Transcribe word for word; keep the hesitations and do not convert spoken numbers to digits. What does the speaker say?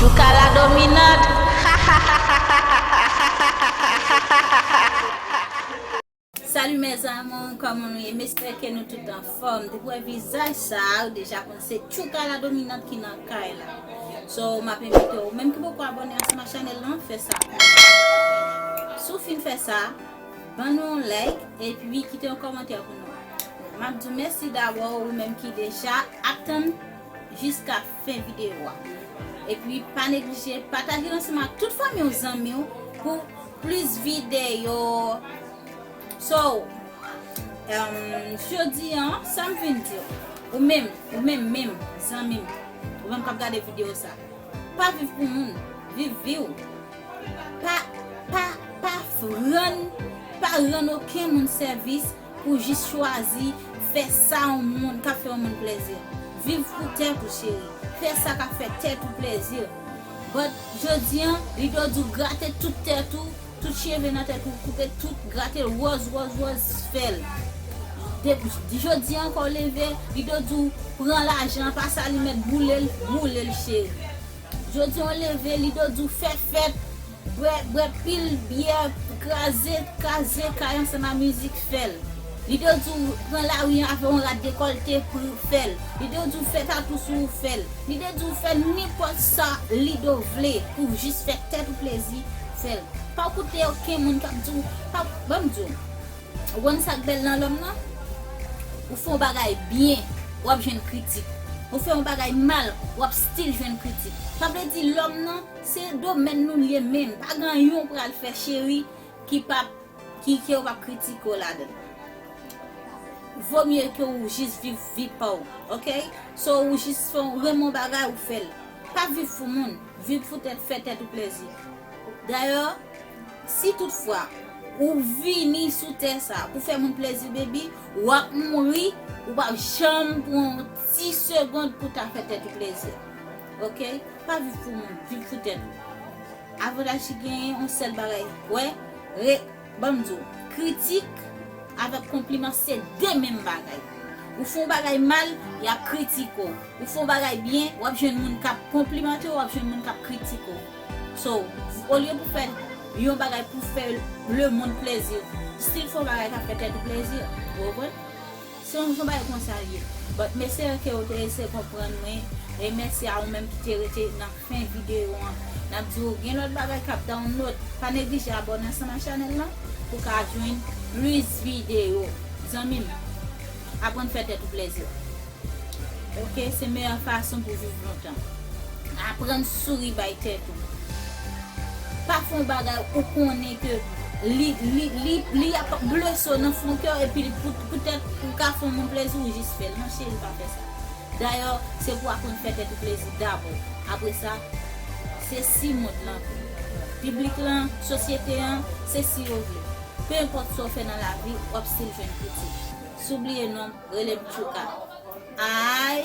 Tchouka la dominante. Salut mes amours, kòman nou ye? M espere ke nou tout anfòm. Depi w wè vizaj sa, ou deja konn se Tchouka la dominante ki nan kay la. So, m ap envite w, ou menm ki poko abòne ansanm ak chanèl lan, fè sa. Si w fin fè sa, ban nou yon like, epi kite yon kòmantè pou nou. M ap di w mèsi dabò, ou menm ki deja ap tann jiska fen videyo a. Epi pa neglije pataje l ansanm ak tout fanmi w, zanmi w pou plis videyo. So, um, jodi an, sa m vin di w, ou menm, ou menm, menm, zanmi m, ou menm k ap gade videyo sa, pa viv pou moun, viv vi w. Pa, pa, pa rann, pa rann okenn moun sèvis pou jis chwazi fè sa yon moun k ap fè yon moun plezi. Viv pou tèt ou, cheri. Fè sa k ap fè tèt ou plezi. But jodi an, lide w di w grate tout tèt ou, tout cheve nan tèt ou, koupe tout, grate l wòz, wòz, wòz, fè l. De, jodi an, ankò w leve, lide w di w pran lajan, pase alimèt, boule l, boule l, cheri. Jodi an w leve, lide w di w fè fèt, bwè, bwè pil byè, kraze, kraze kay ansanm ak mizik, fè l. Lide w di w pran lari an avè yon rad dekòlte, pou fè l. Lide w di w fè tatou sou ou, fè l. Lide w di w fè nenpòt sa lide w vle pou jis fè tèt ou plezi, fè l. Pa koute okenn moun k ap di w, pa, ban m di w, ou konn sa k bèl nan lòm nan? Ou fè yon bagay byen, w ap jwenn kritik. Ou fè yon bagay mal, w ap still jwenn kritik. Sa vle di lòm nan, se domèn nou l ye menm. Pa gen anyen w pral fè, cheri, ki p ap, ki, ke yo p ap kritike w ladan l. Vo mye ke ou jis viv vi pa w, oke? So, ou jis fè, renmen yon bagay, ou fè l. Pa viv pou moun, viv pou tèt, fè tèt ou plezi. Dayè, si toutfwa ou vini sou tè sa pou fè moun plezi, baby, w ap mouri, ou p ap janm pran yon ti segonn pou ta fè tèt ou plezi. Oke? Pa viv pou moun, viv pou tèt ou. Avantaj ki genyen, yon sèl bagay, wè, re, ban m di w, kritik avèk konpliman se de menm bagay. Ou fè yon bagay mal, y ap kritike w. Ou fè yon bagay byen, w ap jwenn moun k ap konplimante w, w ap jwenn moun k ap kritike w. So, olye pou fè yon bagay pou fè lemonn plezi, still fè yon bagay k ap fè tèt ou plezi. Ou konprann? Se yon, se yon bagay konsa l ye. But m espere ke w te eseye konprann mwen. E mèsi a ou menm ki te rete nan fen videyo an. N ap di w gen lòt bagay k ap download. Pa neglije abòne ansanm ak chanèl lan pou w ka jwenn plis videyo. Zanmi m, aprann fè tèt ou plezi. Oke, se meyè fason pou viv lontan. Aprann souri bay tèt ou. Pa fè yon bagay ou konnen ke li, li, li, li ap blese w nan fon kè w, epi li pou, poutèt ou ka fè yon moun plezi, ou jis fè l. Non, cheri, pa fè sa. Dayè, se pou aprann fè tèt ou plezi dabò. Apre sa, se si mond lan, piblik lan, sosyete an, se si yo vle. Pe enpòt sa w fè nan lavi, w ap still jwenn kritik. Si w bliye non m, rele m Tchouka. Ay!